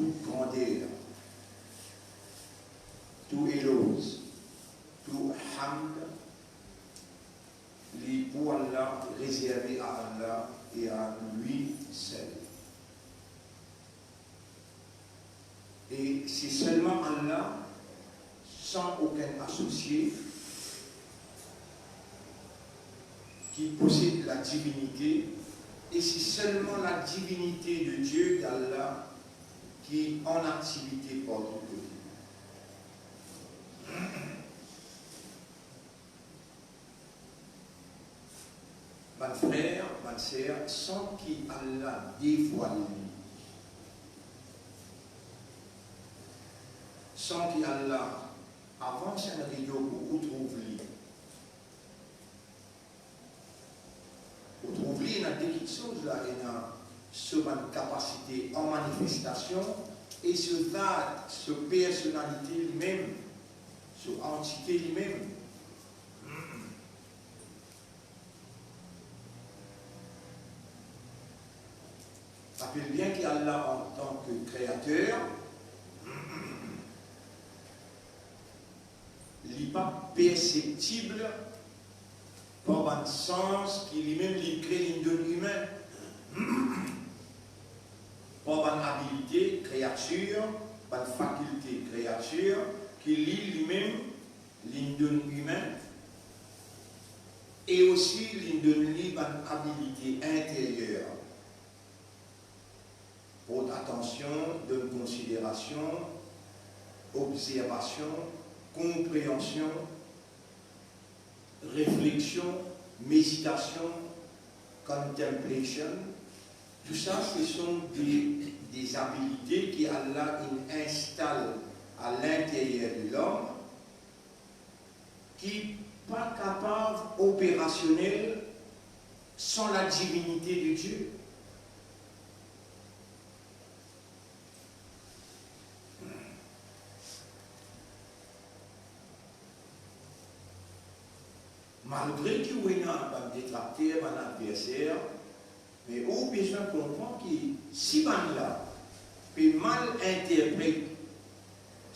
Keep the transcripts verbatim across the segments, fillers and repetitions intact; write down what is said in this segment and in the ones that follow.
Tou grander, tou eloz, tou hamd, li pou Allah, rezerve a Allah e a li sel. E se selman Allah, san okenn asosie, ki posed ladivinite, e se selman ladivinite de Dieu, d'Allah, ki an aktivite partou kote. Bann frer, bann ser, san ki Allah devwal li, san ki Allah avans enn rido pou ou trouv li, ou trouv li, ena de kiksoz la, ena so bann kapasite an manifestasion, e so zat, so personalite limem, so antite limem. Rapel bien ki Allah, antan ki kreater, li pa perseptib par bann sans ki limem li kre, li donn imin, par bann abilite, kreatir, bann fakilte, kreatir, ki li, limem, li donn imin, e osi li donn li bann abilite interyer, port atansion, donn konsiderasion, obzervasion, konpreansion, refleksion, meditasion, contemplation. Tou sa, se sont des, des abilite ki Allah inn instal a linteryer de lom, ki pa kapav operasionel san ladivinite de Dieu. Malgre ki ou ena bann detrakter, bann adverser, me ou bizin konpran ki si bannla pe mal interpret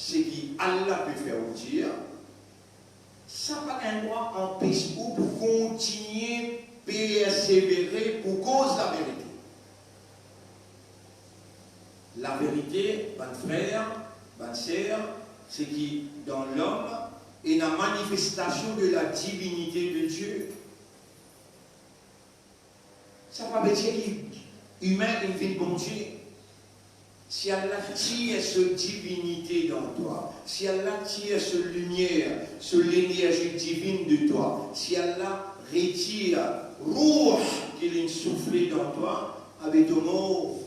seki Allah pe fer ou dir, sa pa gagn drwa anpes ou pou kontinie persevere pou koz laverite. Laverite, bann frer, bann ser, seki dan lom ena manifestasion de ladivinite de Dieu. Sa pa ve dir ki imin inn vinn Bondie. Si Allah tir so divinite dan twa, si Allah tir so limier, so lenerzi divin de twa, si Allah retir Rough ki linn soufle dan twa, abe to mor.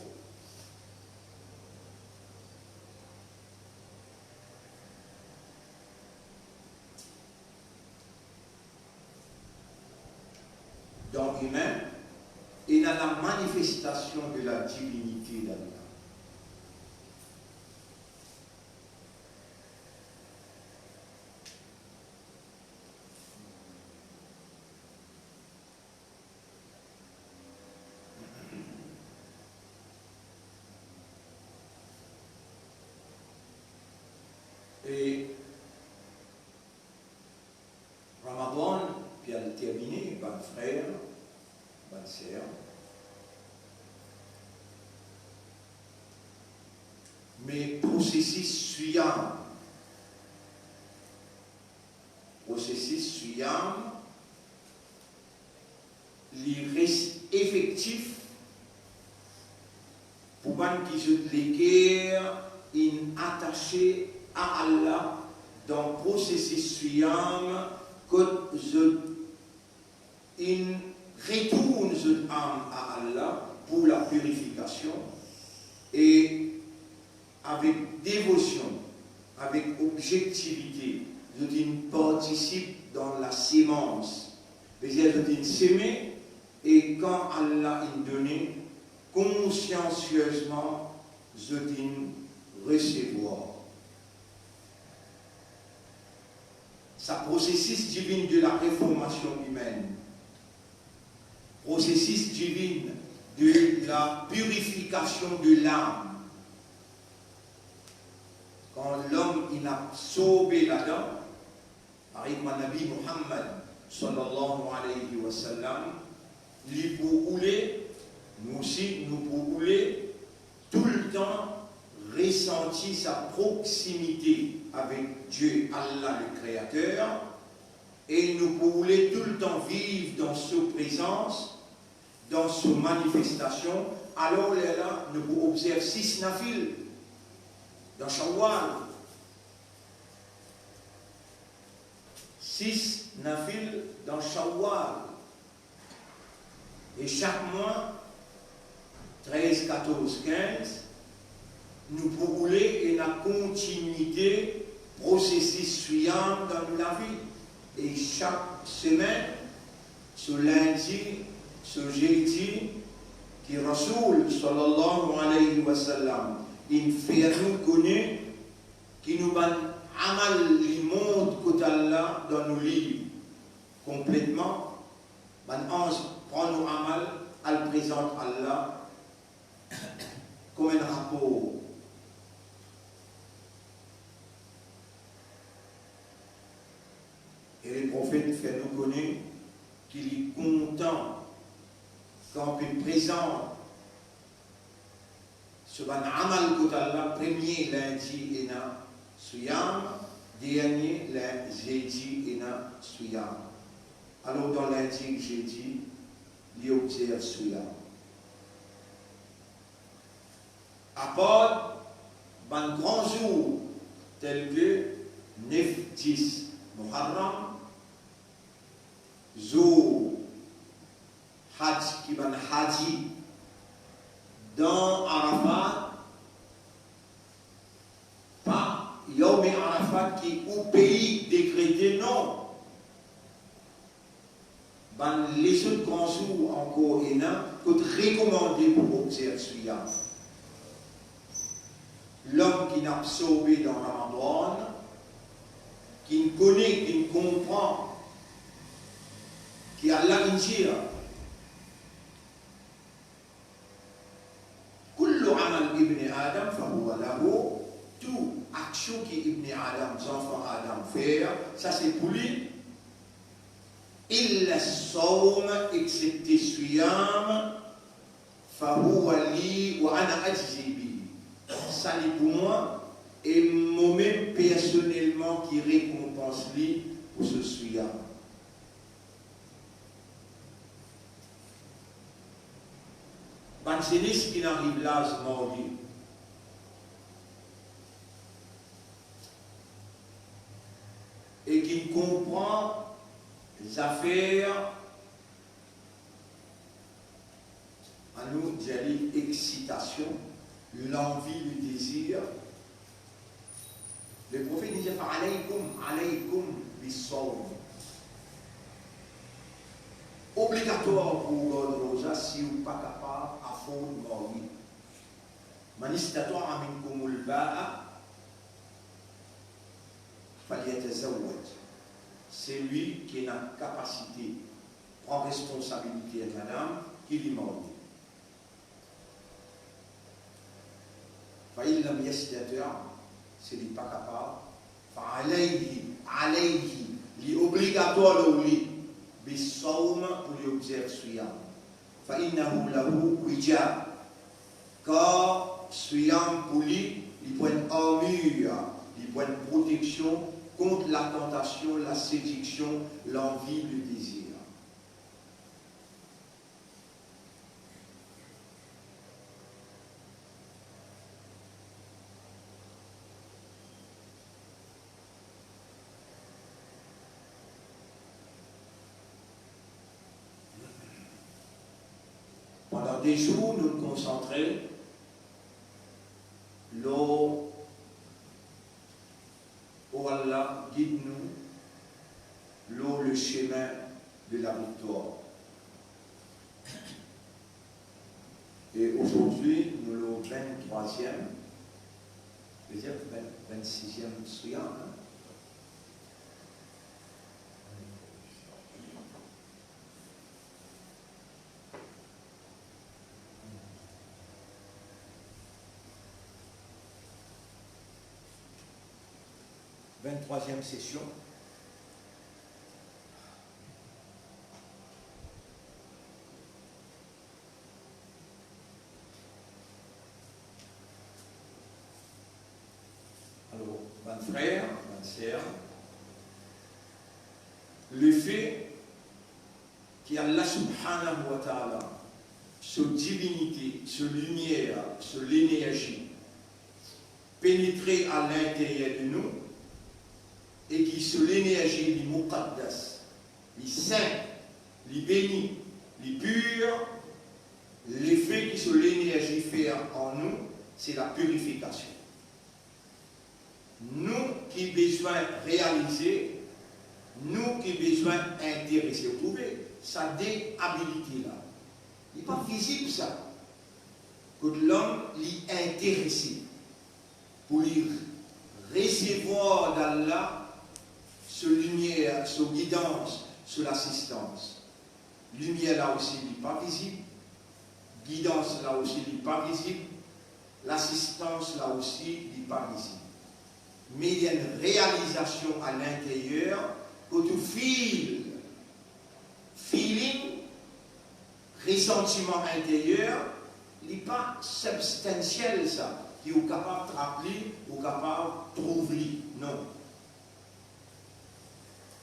Dan imin, ena lamanifestasion de ladivinite ladan. E Ramadan pe al termine, bann frer, bann ser. Me prosesis siyam, prosesis siyam, li res efektif pou bann ki zot leker inn atase a Allah dan prosesis siyam, kot zot inn retourn zot am a Allah pou lapirifikasion, e avek devosion, avek obzektivite, zot inn partisip dan lasemans. Vedir zot inn seme, e kan Allah inn done, konsiansiezman zot inn resevwar. Sa prosesis divin de la reformasion imenn, prosesis divin de la pirifikasion de lam, Kan lom inn absorbe ladan, parey kouma Nabi Muhammad, sallallahu alayhi wa sallam, li pou oule, nou osi nou pou oule toultan resanti sa proksimite avek Die, Allah le Créateur, e nou pou oule toultan viv dan so prezans, dan so manifestasion. Alor lerla nou pou obzerv sis nafil dan Shawwal. Sis nafil dan Shawwal. E sak mwa, trez, katorz, kinz, nou pou oule ena kontinite prosesis swiyam dan nou lavi. E sak semenn, so lindi, so zedi, ki Rasoul, sallallahu alayhi wa sallam, inn fer nou kone ki nou bann amal li mont kot Allah dan nou liv konpletman, bann anz pran nou amal, al prezant Allah kouma enn rapor. E Leprofet fer nou kone ki li kontan kan pe prezant so bann amal kot Allah. Premie lindi ena swiyam, dernie lin-, zedi ena swiyam. Alor dan lindi ek zedi, li obzerv swiyam. Apar bann gran zour, tel ke nef, dis Muharram, zour Haj, ki bann Haji dan Arafat, pa Yawm Arafat ki ou pei dekrete, non. Bann lezot gran zour ankor ena kot rekomande pou obzerv swiyam. Lom ki'nn absorbe dan Ramadan, ki'nn kone, ki'nn konpran ki Allah inn dir, "Kullu amal ibni Adam fahuwa lahu", tou aksion ki Ibni Adam, zanfan Adam fer, sa se pou li, "illa sawm", eksepte swiyam, "fahuwa li wa ana ajzi bihi", sa li pou mwa, e momem personelman ki rekonpans li pou so swiyam. Bann zenes ki'nn ariv laz marye e ki'nn konpran zafer, anou dir li excitation, l'envie, le désir, Leprofet inn dir, "Fa alaykum, alaykum bis-sawm." Obligatwar pou ou gard roza si ou pa kapav aford marye. "Man istata'a minkumul ba'a falyatazawwaj." Selwi ki ena kapasite pran responsabilite enn madam, ki li marye. "Fa in lam yastati'", si li pa kapav, "fa alayhi, alayhi", li obligatwar lor li, "bis-sawm", pou li obzerv swiyam. "Fa innahu lahu wija", kar swiyam pou li, li pou enn armir, li pou enn proteksion kont latantasion, lasediksion, lanvi, ledezir. Pandan de zour, nou konsantre lor O Allah, guide nous lor le chemin de la victoire. E azordi, nou lor vinn-trwaziem, vedir vinn, vinn-siziem swiyam, hein? Vingt-troisième session. Alor, bann frer, bann ser, lefe ki Allah Subhanahu wa Ta'ala, so divinite, so limier, so lenerzi, penetre a linteryer de nou, e ki so lenerzi li muqaddas, li sin, li beni, li pir, lefe ki so lenerzi fer an nou, se lapirifikasion. Nou ki bizin realize, nou ki bizin interese. Ou trouve, sa de abilite la, li pa vizib sa. Kot lom li interese pou li resevwar d'Allah so limier, so gidans, so lasistans. Limier la osi li pa vizib, gidans la osi li pa vizib, lasistans la osi li pa vizib. Me li ena enn realizasion a linteryer kot ou feel, feeling, resantiman interyer, li pa sibstansiel sa, ki ou kapav trap li, ou kapav trouv li, non.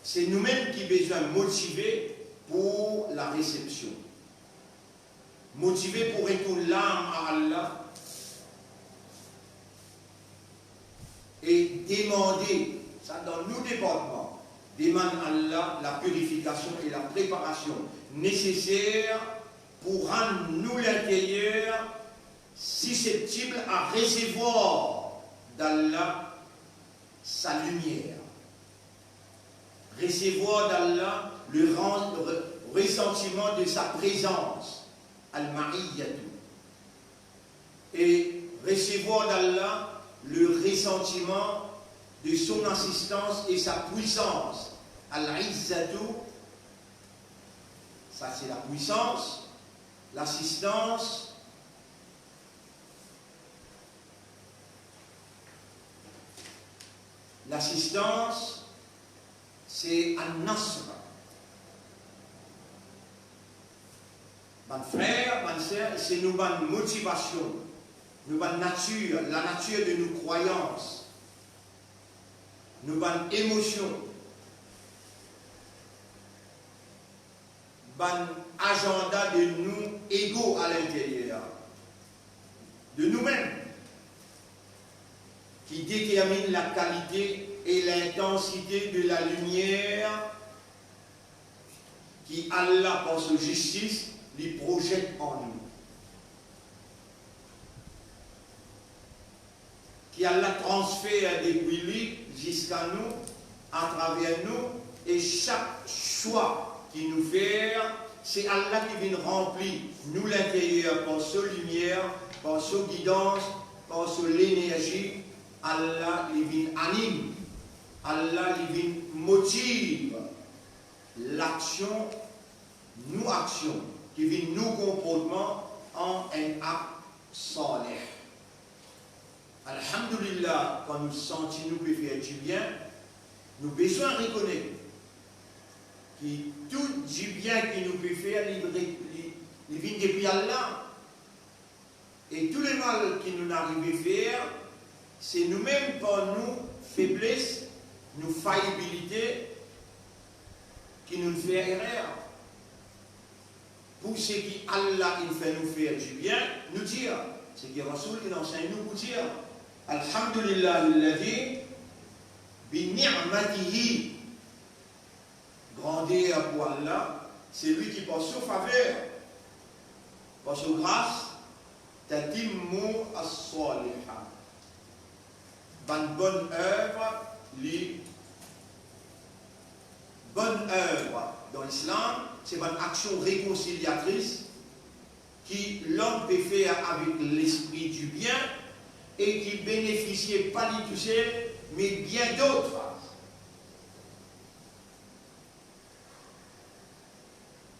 Se noumem ki bizin motive pou laresepsion, motive pou retourn lam a Allah e demande, sa dan nou departman, demann Allah lapirifikasion e lapreparasion neseser pou rann nou linteryer siseptib a resevwar d'Allah sa limier, resevwar d'Allah le ran-, re-, resantiman de sa prezans, al-ma'iyyatu, e resevwar d'Allah le resantiman de son asistans e sa pwisans, al-izzatu, sa se lapwisans, lasistans, lasistans, se an-nasr. Bann frer, bann ser, se nou bann motivasion, nou bann natir, lanatir de nou krwayans, nou bann emosion, bann azanda de nou ego a linteryer de noumem, ki determinn lakalite e lintansite de lalimier ki Allah, par so zistis, li prozet an nou. Ki Allah transfer depi li ziska nou, atraver nou, e sak swa ki nou fer, se Allah ki vinn ranpli nou linteryer par so limier, par so gidans, par so lenerzi. Allah li vinn anim, Allah li vinn motiv laksion, nou aksion, ki vinn nou konportman an enn ak salih. Alhamdulillah, kan nou santi nou pe fer dibien, nou bizin rekonet ki tou dibien ki nou pe fer, li re-, li, li vinn depi Allah. E tou lemal ki nou arive fer, se noumem par nou febles, nou fayibilite, ki nou fer erer. Pou seki Allah inn fer nou fer dibien, nou dir, seki Rasoul inn ansegn nou pou dir, Alhamdulillahi alladhi bi ni'matihi, grander pou Allah, se li ki par so faver, par so gras, tatimmu as-salihat. Bann bonn ev, li, bonn ev dan Islam, se bann aksion rekonsiliatris ki lom pe fer avek lespri dibien e ki benefisie pa li tousel, me bien dot.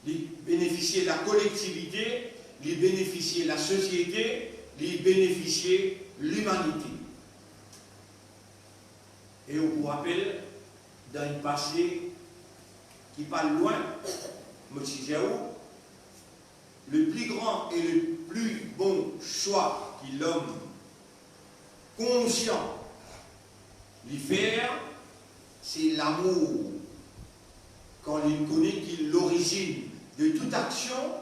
Li benefisie lakolektivite, li benefisie lasosiete, li benefisie limanite. E ou pou rapel, dan enn pase ki pa lwin, mo ti dir ou, le pli gran e le pli bon swa ki lom konsian li fer, se lamour, kan li kone ki lorizinn de tout aksion,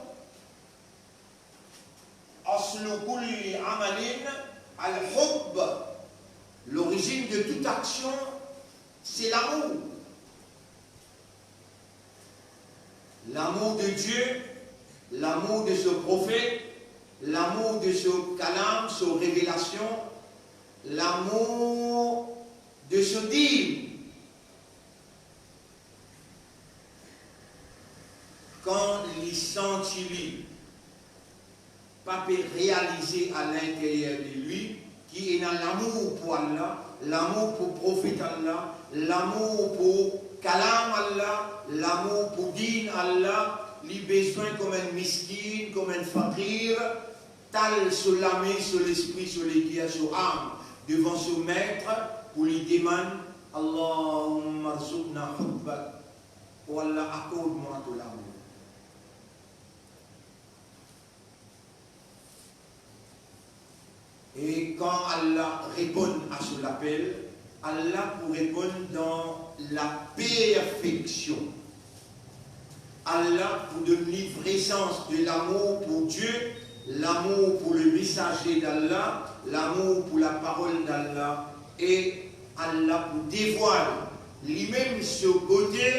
aslu kulli amalin al-hubb. Lorizinn de tout aksion, se lamour. Lamour de Dieu, lamour de so profet, lamour de so kalam, so revelasion, lamour de so din. Kan li santi li pa pe realize a linteryer de li ki ena lamour pou Allah, lamour pou profet Allah, lamour pou kalam Allah, lamour pou din Allah, li bezwin kouma enn miskin, kouma enn fakir, tal so lame, so lespri, so leker, so am devan so met pou li demann, Allahumma rzuqna hubbak. O Allah, akord mwa to lamour. E kan Allah reponn a so lapel, Allah pou reponn dan laperfeksion. Allah pou donn li vre sans de lamour pou Die, lamour pou le mesaze d'Allah, lamour pou laparol d'Allah, e Allah pou devwal limem so bote,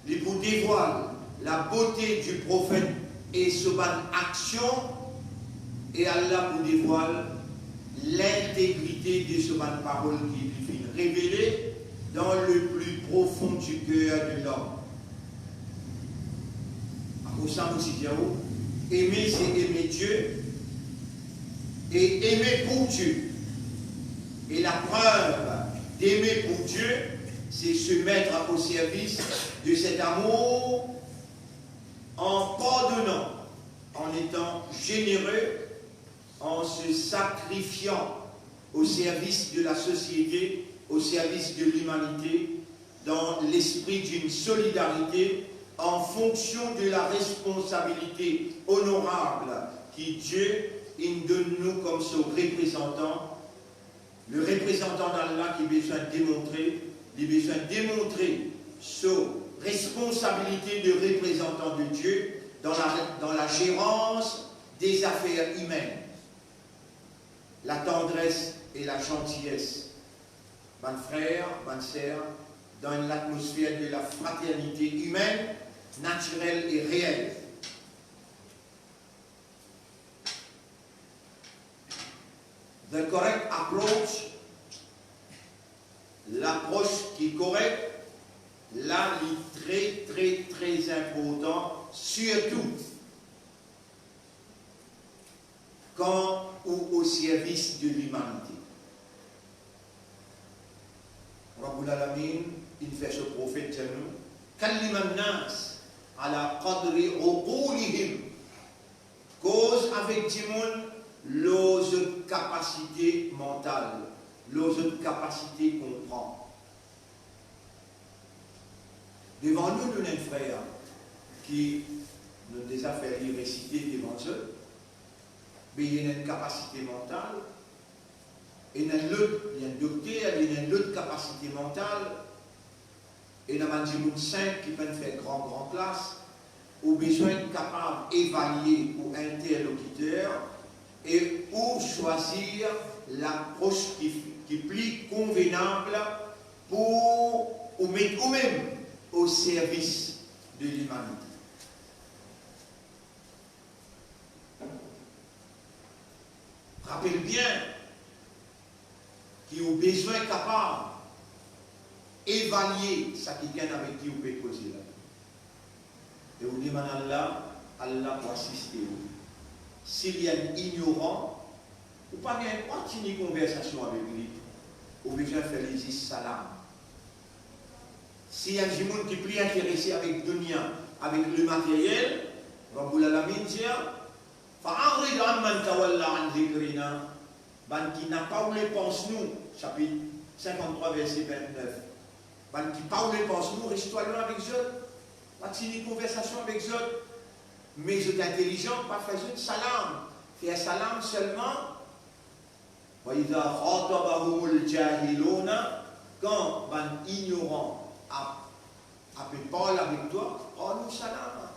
li pou devwal labote di profet e so bann aksion, e Allah pou devwal lintegrite de so bann parol ki li finn revele dan le pli profon di ker de lom. Akoz sa, mo ti dir ou, eme, se eme Die e eme pou Die. Et la preuve d'aimer pour Dieu, c'est se mettre au service de cet amour en pardonnant, en étant généreux, en se sacrifiant au service de la société, au service de l'humanité, dans l'esprit d'une solidarité en fonction de la responsabilité honorable ki Die inn donn nou kom so reprezantan. Le reprezantan d'Allah ki bizin demontre, li bizin demontre so responsabilite de reprezantan de Die dan la, dan la zerans de zafer imin, la tandres e la zantiyes. Bann frer, bann ser, dan enn latmosfer de la fraternite imin, natirel e reel. The correct approach, lapros ki korek, la li tre, tre, tre inportan, sirtou kan ou o servis de limanite. Rabbul Alamin inn fer so profet dir nou, kallimun nas ala qadri uqulihim. Koz avek dimoun lor zot kapasite mantal, lor zot kapasite konpran. Devan nou, nou ena enn frer ki nou deza fer li resite devan zot, me li ena enn kapasite mantal, ena enn lot, li enn dokter, li ena enn lot kapasite mantal, ena bann dimoun sinp ki pa'nn fer gran, gran klas, ou bizin kapav evalie ou interlokiter e ou swazir lapros ki, ki pli konvenab pou ou met oumem o servis de limanite. Rapel bien ki ou bizin kapav evalie sa kikenn avek ki ou pe koze la. E ou demann Allah, Allah pou asiste ou. Si li enn ignoran, ou pa gagn dwa tini konversasion avek li. Ou bizin fer li zis salam. Si enn dimoun ki pli interese avek dunya, avek lemateryel, Rabbul Alamin dir, "Fa a'rid amman tawalla an zikrina." Bann ki napa oule pans nou, sapit sinkanntrwa, verse vintnef. Bann ki pa oule pans nou, res twa lwin avek zot, pa tini konversasion avek zot, me zot intelizan, pa fer zot salam. Fer salam selman, "Wa iza khatabahumul jahiluna", kan bann ignoran ap, ape parl avek twa, pa dir salam.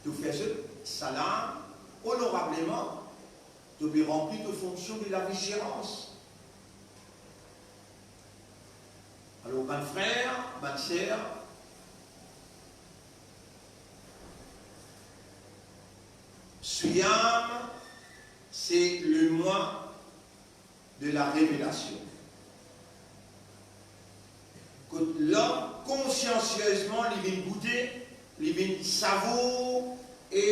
To fer zot salam onorableman, to pe ranpli to fonksion de la vizirans. Alor, bann frer, bann ser, Siyam, se lemwa de la revelasion. Kot lom konsiansiezman li vinn goute, li vinn savour e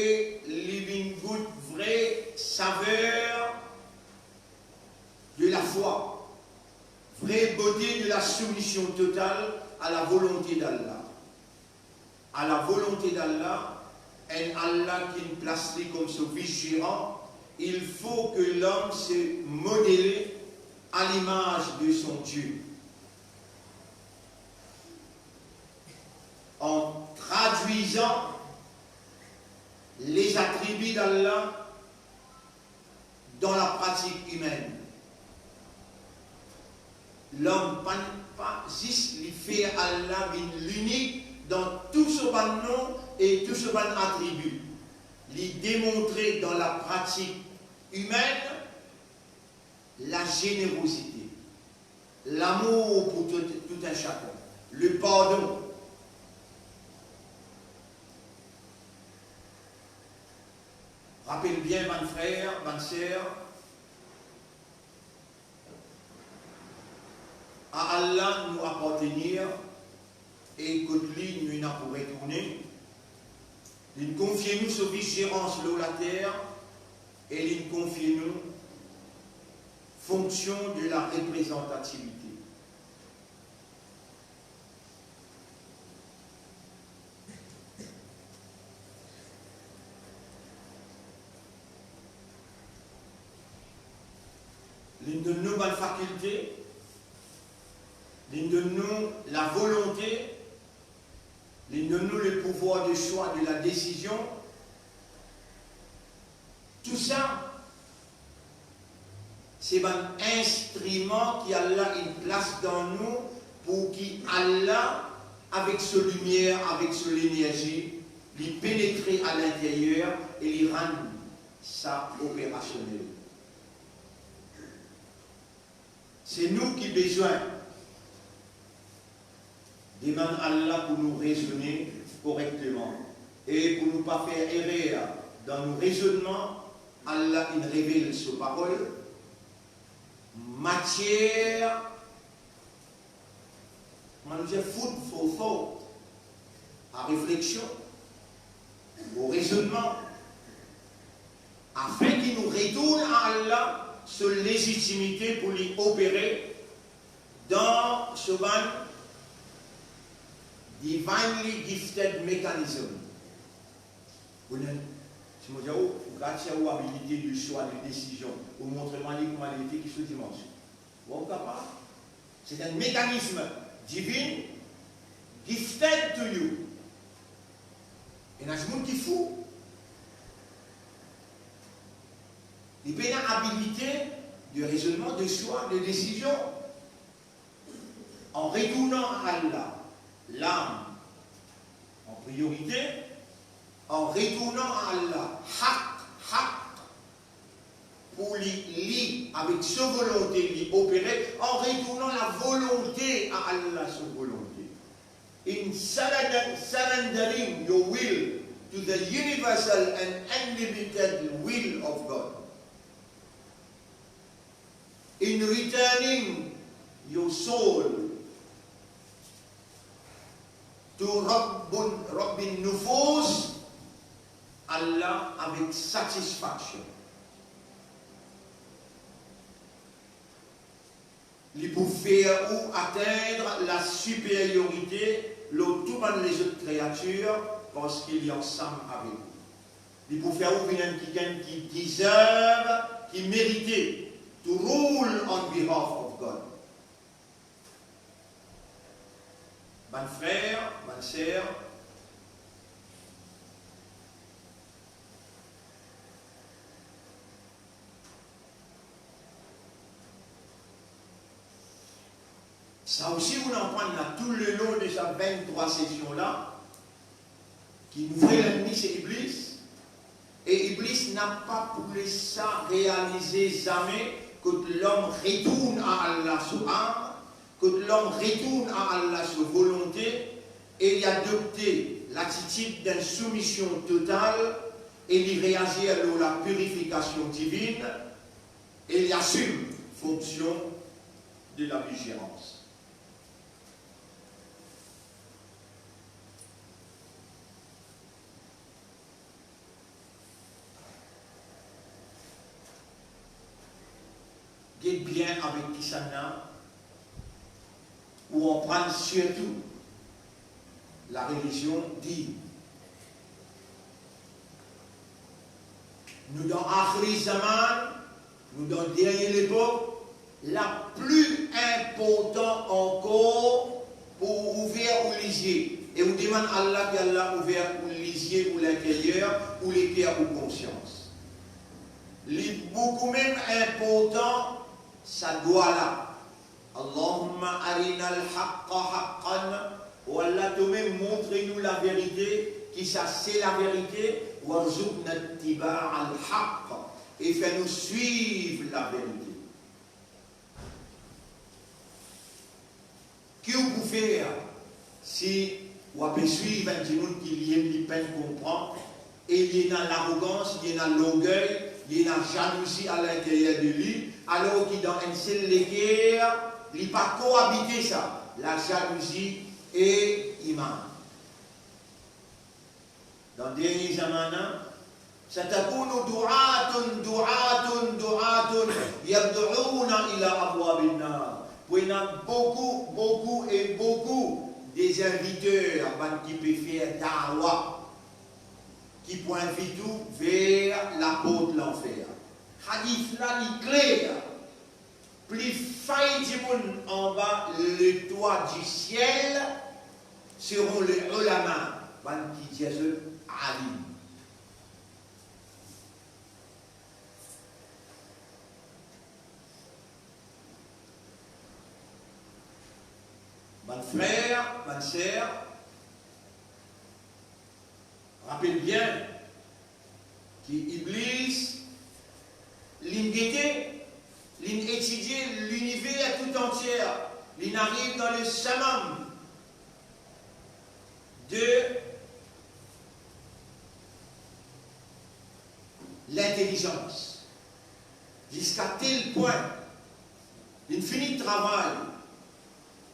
li vinn gout vre saver de lafwa, vre bote de la soumision total a la volonte d'Allah. A la volonte d'Allah, enn Allah ki'nn plas li kom so vizeran, il faut que l'homme se modèle à l'image de son Dieu. En traduisant les attributs d'Allah dans la pratique humaine. Lom pa, pa zis li fer Allah vinn linik dan tou so bann non e tou so bann atribi. Li demontre dan la pratik imenn la zenerozite, lamour pou tou, tou enn sakenn, le pardon. Rapel bien, bann frer, bann ser, a Allah nou apartenir e kot li nou ena pou retourne. Li'nn konfie nou so vizirans lor later e li'nn konfie nou fonksion de la reprezantativite. Li'nn donn nou bann fakilte, li'nn donn nou lavolonte, li'nn donn nou le pouvwar de swa, de la desizion. Tousa, se bann instriman ki Allah inn plas dan nou, pou ki Allah, avek so limier, avek so lenerzi, li penetre a linteryer e li rann sa operasionel. Se nou ki bizin demann Allah pou nou rezone korekteman e pou nou pa fer erer dan nou rezonnman. Allah inn revel so parol, matier, kouma nou dir, food for thought, a refleksion, o rezonnman, afin ki nou retourn a Allah so lezitimite pou li opere dan so bann divinely gifted mechanism. Ou ena, si mo dir ou, ou gard si ou abilite de swa, de desizion, ou montre mwa li kouma li ete, ki so dimansion. Ou kapav. Se enn mekanism divin gifted to you. Ena dimoun ki fou. Li pena abilite de rezonnman, de swa, de desizion. An retournan a Allah, lam, an priorite, an retournan a Allah, haq, haq, pou li, li, avek so volonte, li opere, an retournan lavolonte a Allah, so volonte. In surrender-, surrendering your will to the universal and unlimited will of God. In returning your soul to Rabbun, Rabbin Nufus, Allah, avek satisfaksion. Li pou fer ou atenn la siperiorite lor tou bann lezot kreatir, parski li ansam avek ou. Li pou fer ou vinn enn kikenn ki deserve, ki merite to rule on behalf of God. Bann frer, bann ser, sa osi, ou aprann la toulelong de sa vinn-trwa sesion la, ki nou vre lennmi se Iblis, e Iblis napa pou les sa realize zame kot lom retourn a Allah so am, kot lom retourn a Allah so volonte, e li adopte latitid enn soumision total, e li reazir lor lapirifikasion divinn, e li asim fonksion de lavizilans. Get bien avek kisannla ou aprann sirtou larelizion dir. Nou dan akhir zaman, nou dan dernie lepok, la pli inportan ankor pou ou ouver ou lizie. E ou demann Allah ki Allah ouver ou lizie, ou linteryer, ou leker, ou konsians. Li boukou mem inportan sa dwa la. Allahumma arinal haqqa haqqan, o Allah, tomem montre nou laverite, ki sa se laverite, warzuqna ittiba'al haqq, e fer nou swiv laverite. Ki ou pou fer si ou pe swiv enn dimoun ki limem li pa'nn konpran, e li ena larogans, li ena lorgey, li ena zalouzi alinteryer de li, alor ki dan enn sel leker, li pa koabite sa, lazalouzi e iman. Dan dernie zaman la, satakunu du'atun, du'atun, du'atun, yad'una ila abwabin nar. Pou ena boukou, boukou e boukou de zinviter, bann ki pe fer dawa, ki pou invit ou ver laport lanfer. Hadis la, li kler. Pli fay dimoun anba letwa di siel seront les ulama, bann ki dir zot alim. Bann frer, bann ser, rapel bien ki Iblis, linn gete, linn etidie liniver tout antie, linn ariv dan le summum de lintelizans, ziska tel pwin linn fini travay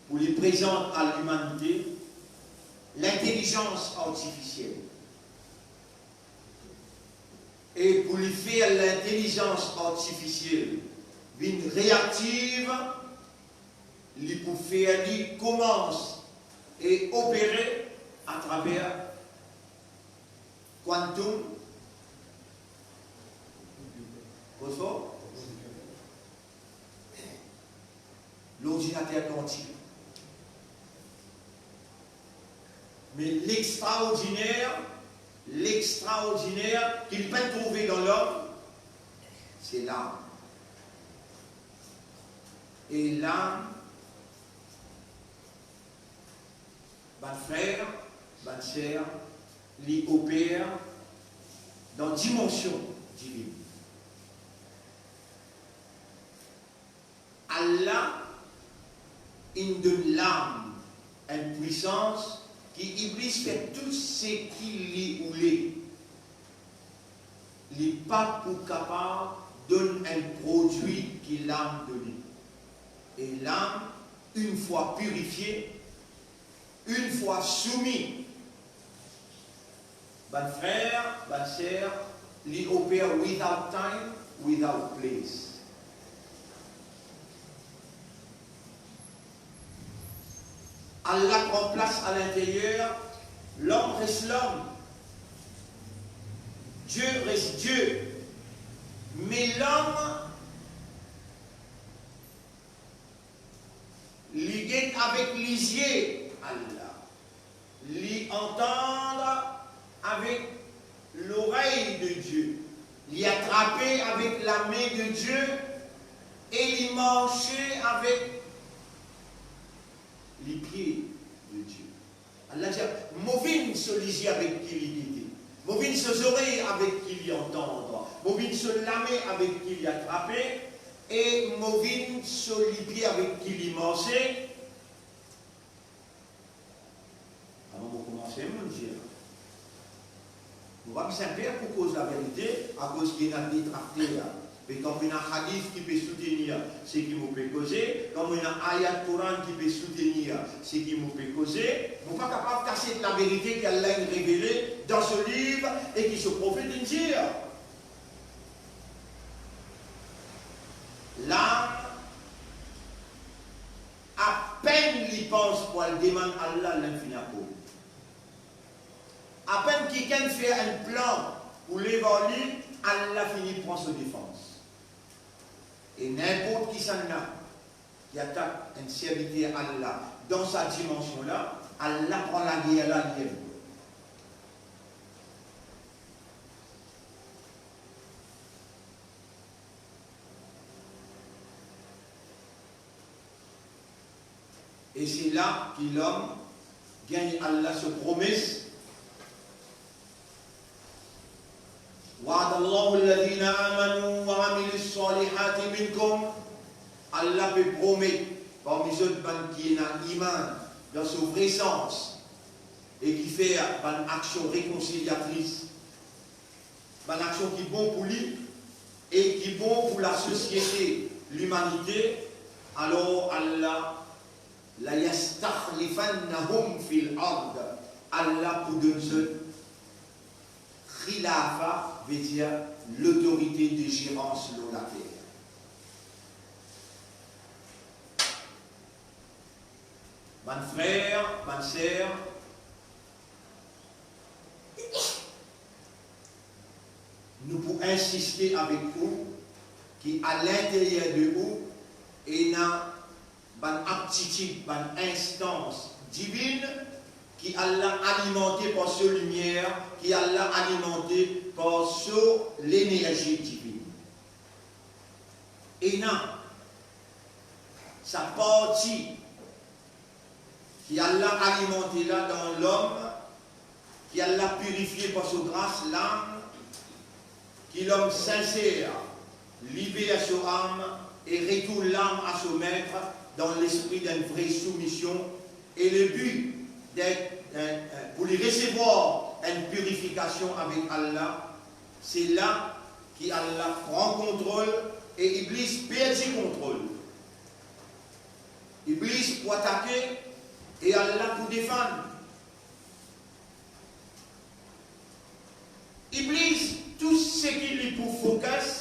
pou li prezant a limanite lintelizans artifisiel. E pou li fer lintelizans artifisiel vinn reaktiv, li pou fer li koumans e opere atraver quantum, kosa? Lordinater kantik. Me lextraordiner, lextraordiner ki li pa'nn trouve dan lom, se lam. E lam, bann frer, bann ser, li oper dan dimansion divinn. Allah inn donn lam enn pwisans ki Iblis fer tou seki li oule, li pa pou kapav donn enn prodwi ki lam done. E lam, enn fwa pirifie, enn fwa soumi, bann frer, bann ser, li oper without time, without place. Allah pran plas alinteryer, lom res lom, Die res Die. Me lom, li get avek lizie Allah. Antann avek lorey de Die, li atrape avek lame de Die e li marse avek lipie de Die. Allah dir, mo vinn so lizie avek ki li gete, mo vinn so zorey avek ki li antann, mo vinn so lame avek ki li atrape, e mo vinn so lipie avek ki li marse. Alor mo koumanse, mo dir, mo pa bizin per pou koz laverite, akoz ki ena detrakter. Me kan mo ena hadis ki pe soutenir seki mo pe koze, kan mo ena ayat Koran ki pe soutenir seki mo pe koze, mo pa kapav kasiet laverite ki Allah inn revele dan so liv e ki so profet inn dir. La, apenn li pans pou al demann Allah, li fini apel. Apenn kikenn fer enn plan pou lev ar li, Allah fini pran so defans. E ninport kisannla ki atak enn serviter Allah dan sa dimansion la, Allah pran lager la li mem. E se la ki lom gagn Allah so promes, "Wa'adallahu alladhina amanu wa amilus salihati minkum." Allah pe promet parmi zot bann ki ena iman dan so vre sans e ki fer bann aksion rekonsiliatris, bann aksion ki bon pou li e ki bon pou lasosiete, limanite, alor Allah, "La yastakhlifannahum fil ard", Allah pou donn zot khilafa, vedir lotorite de zerans lor later. Bann frer, bann ser, nou pou insiste avek ou ki alinteryer de ou ena bann aptitid, bann instans divin ki Allah alimante par so limier, ki Allah alimante par so lenerzi divin. Ena sa parti ki Allah alimante la dan lom, ki Allah pirifie par so gras, lam, ki lom sinser liber so am e retourn lam a so met dan lespri d'enn vre soumision, e le bi d'et, eh, eh, pou li resevwar enn pirifikasion avek Allah, se la ki Allah pran kontrol e Iblis perdi kontrol. Iblis pou atake e Allah pou defann. Iblis, tou seki li pou focus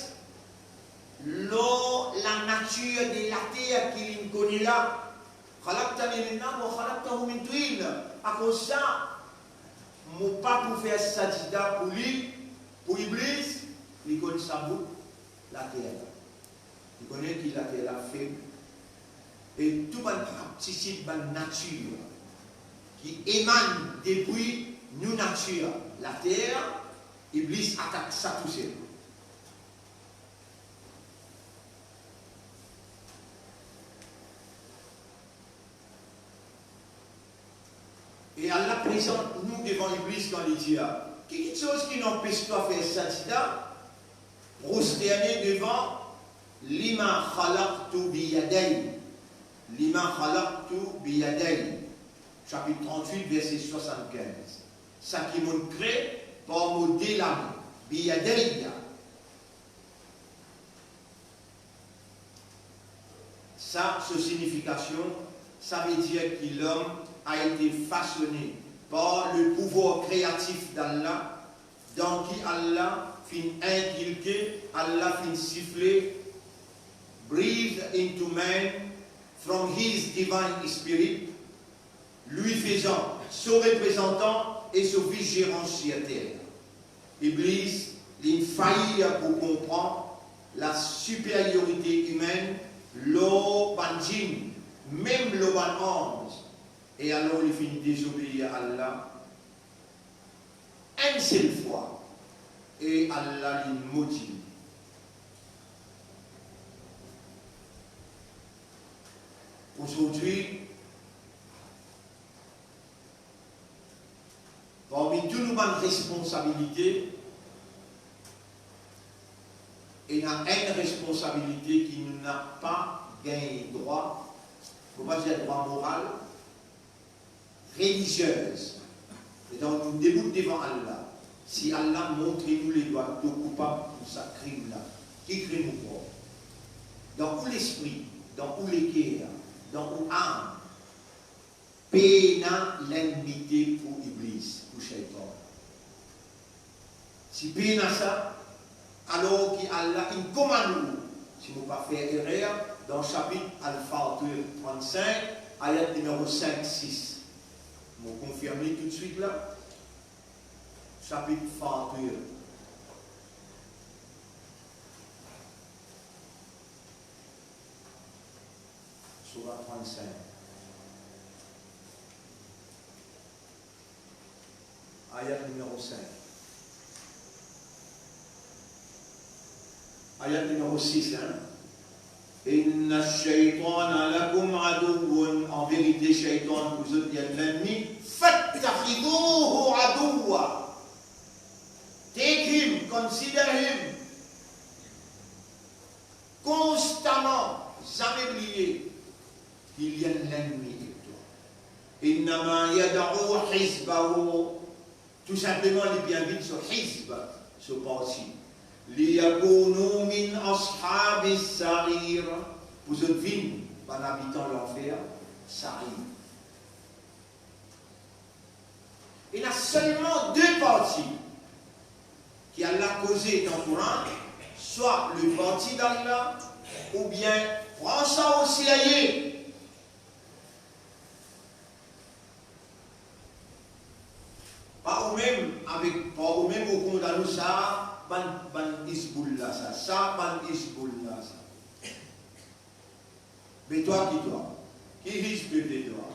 lor lanatir de later ki li kone la. "Khalaqtani min nar wa khalaqtahu min tin." Akoz sa, mo pa pou fer sajda pou li, pou Iblis, li konn sa bout later la. Li kone ki later la feb. E tou bann aptitid, bann natir ki emann depi nou natir later, Iblis atak sa tousel. E Allah prezant nou devan Iblis kan li dir, "Ki kiksoz ki anpes twa fer sajda, prosterne devan, lima khalaqtu biyadayya, lima khalaqtu biyadayya." Sapit trant-wit, verse swasant-kinz. Sa ki mo kre par mo de lame, biyadayya. Sa, so signifikasion, sa vedir ki lom a ete fasone par le pouvwar kreatif d'Allah, dan ki Allah finn inkilke, Allah finn sifle, breathe into man from his divine spirit, lui fezan so reprezantan e so vizerans sir ter. Iblis, li fail pou konpran la siperiorite imenn lor bann djinn, mem lor bann anz, e alor li finn dezobeir Allah, enn sel fwa, e Allah li modi li. Azordi, parmi tou nou bann responsabilite, ena enn responsabilite ki nou napa gagn drwa, mo pa dir drwa moral, reliziez. Letan nou debout devan Allah, si Allah montre nou ledwa, to koupab pou sa krim la, ki krim ou komet? Dan ou lespri, dan ou leker, dan ou am, pena lenmite pou Iblis, pou Shaytan. Si pena sa, alor ki Allah inn komann ou, si mo pa fer erer, dan sapit Al-Fatir trant-sink, ayat nimero sink, sis. Mo konfirm li toutswit la. Sapit Fatir. Soura trant-sink. Ayat nimero sink. Ayat nimero sis, hein. Inna shaytana lakum aduwwun, an verite, Shaytan pou zot li enn lennmi. Fattakhidhuhu aduwwa. Take him, consider him. Konstaman, zame bliye ki li enn lennmi ek twa. Innama yad'u hizbahu, tou sinpleman li pe invit so hizb, so parti. Liyakunu min ashabis sa'ir, pou zot vinn bann abitan lanfer, Sa'ir. Ena selman de parti ki Allah koze dan Koran, swa le parti d'Allah, oubien pran sa o serye. Pa oumem avek, pa oumem ou kondan nou sa, bann, bann Hizbullah sa, sa bann Hizbullah sa. Me twa ki twa? Ki hizb to twa?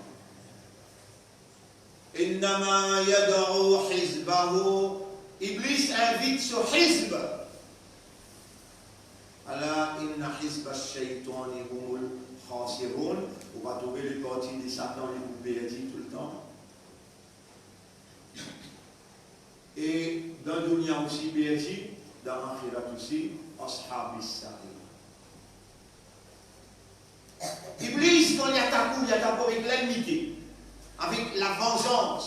Innama yad'u hizbahu. Iblis invit so hizb. Ala inna hizba shaytani humul khasirun. Ou va trouve le parti de Satan, li pou perdi toultan. E dan dunya osi perdi, dan axirat osi, ashabis sa'ir. Iblis, kan li atak ou, li atak ou avek lennmite, avek lavanzans.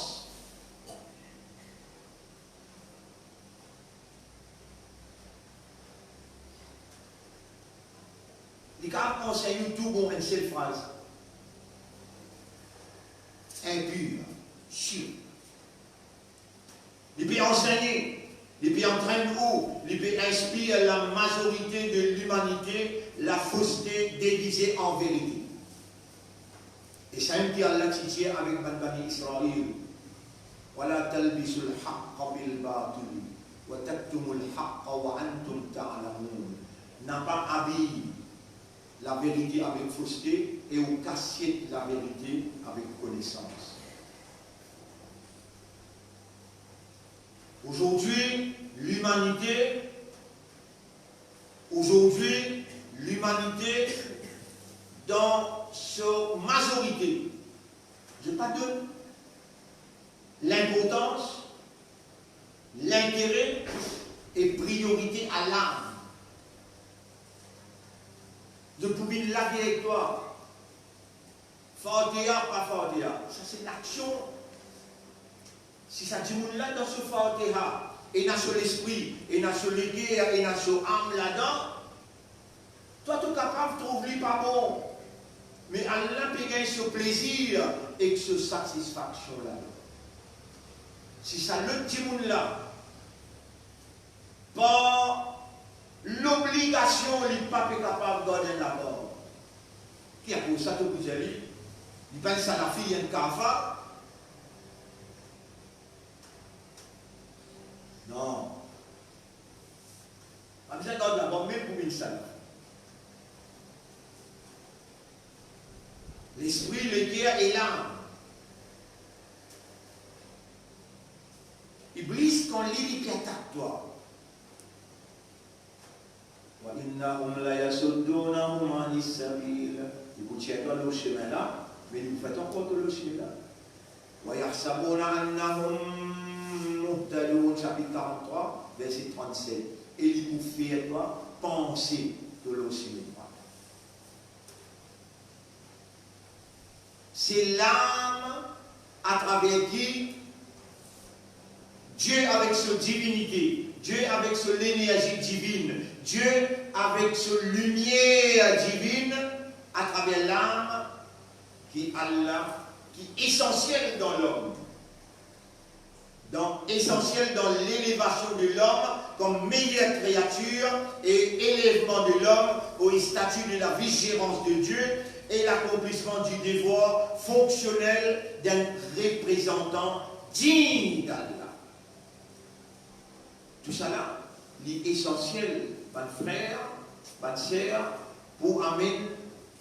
Li kapav ansegn ou tou bon enn sel fraz. Inpir, sir. Li pe ansegne, li pe antrenn ou, li pe inspir lamazorite de limanite lafoste degize an verite. E samem ki Allah ti dir avek bann Bani Israil, "Wala talbisul haqqa bil batili, wa taktumul haqqa wa antum ta'lamun." Napa abiy laverite avek foste e ou kasiet laverite avek konesans. Aujourd'hui, l'humanité, aujourd'hui, l'humanité, dans sa majorité, je pas donne l'importance, l'intérêt et priorité à l'âme. Je peux bien lager avec toi. Fatiha, pa Fatiha, sa se laksion. Si sa dimoun la dan so Fatiha, ena so lespri, ena so leker, ena so am ladan, twa to kapav trouv li pa bon, me Allah pe gagn so plezir ek so satisfaksion ladan. Si sa lot dimoun la, par lobligasion, li pa pe kapav gard enn lagarde. Ki akoz sa to pou dir li, li pa enn salafi, li enn kafar? Non. Pa bizin gard lagarde mem pou vinn salafi. Lespri, leker e lam. Iblis, li, li pe atak twa. Wa innahum layasuddunahum anis sabil. Li pou tir twa lor semin la, me li pou fer twa ankor lor semin la. Wa yahsabuna annahum muhtadun, sapit karant-trwa, verse trannset. E li pou fer twa panse to lor semin drwat. C'est l'âme à travers qui Dieu, avec sa divinité, Dieu, avec son énergie divine, Dieu, avec sa lumière divine, à travers l'âme, qui Allah, qui est essentiel dans l'homme, donc essentiel dans l'élévation de l'homme comme meilleure créature et élèvement de l'homme au statut de la vice-gérance de Dieu et l'accomplissement du devoir fonctionnel d'un représentant digne d'Allah. Tousala, li esansiel, bann frer, bann ser, pou amenn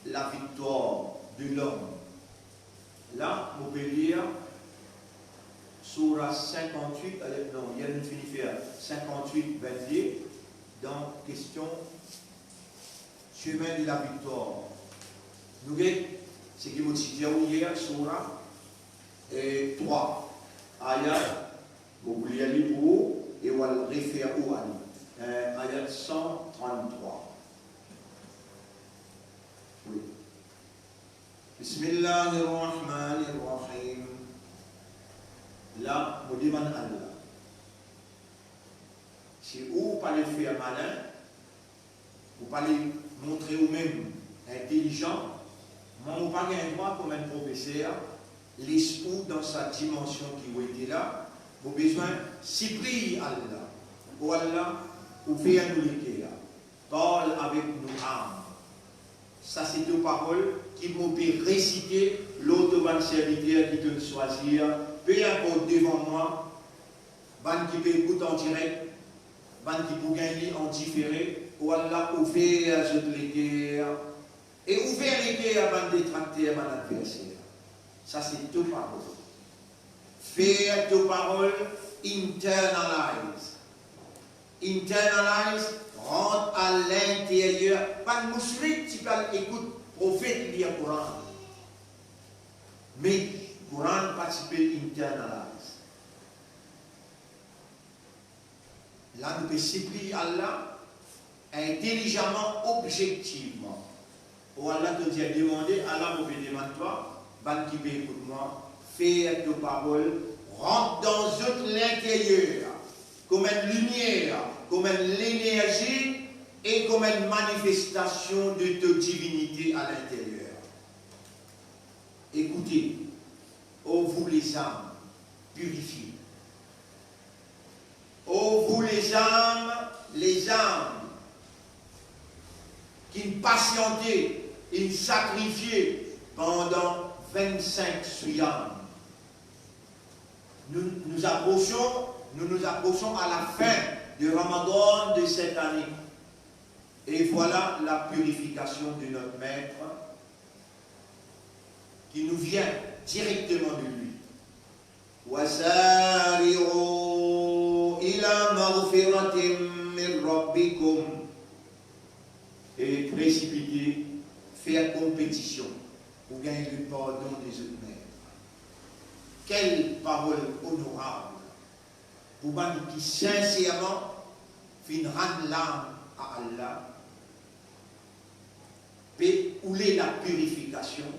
laviktwar de lom. La, mo pe lir Soura sinkant-wit, ale, non, yer nou fini fer sinkant-wit, vennde, dan kestion semin de laviktwar. Nou get seki mo ti dir ou yer, Soura, e, trwa, ayat, mo pou lir li pou ou, e ou al refer ou a li. E, ayat san tranntrwa. Wi. Bismillahir Rahmanir Rahim. La, mo demann Allah, si ou pa le fer malin, ou pa le montre oumem intelizan, mwa, mo pa gagn drwa kouma enn profeser les ou dan sa dimansion ki ou ete la. Mo bizin sipliy Allah. O Allah, ouver nou leker. Parl avek nou am. Sa se to parol ki mo pe resite lor to bann serviter ki to'nn swazir, pe inport devan mwa, bann ki pe ekout an direk, bann ki pou gagn li an difere. O Allah, ouver zot leker e ouver leker bann detrakter, bann adverser. Sa se to parol. Fer to parol internalize. Internalize, rant a linteryer. Bann mousrik ti pe al ekout profet lir Koran. Me Koran pa ti pe internalize. La nou pe sipliy Allah intelizaman, obzektivman. O Allah, to dir demande, ala mo pe demann twa, bann ki pe ekout mwa, fer to parol rant dan zot linteryer, kouma enn limier, kouma enn lenerzi e kouma enn manifestasion de to divinite a linteryer. Écoutez, ô vous les âmes purifiées, ô vous les âmes, les âmes qui patientent et sacrifiées pendant vingt-cinq siyam. Nous nous approchons, nous nous approchons à la fin de Ramadan de cette année. Et voilà la purification de notre Maître qui nous vient directement de lui. Wasari'u ila maghfiratin min rabbikum. Et précipitez, fer konpetision pou gagn le pardon de zot Maître. Quelle parole honorable! Pou bann ki sinserman finn rann lam a Allah, pe oule la purification,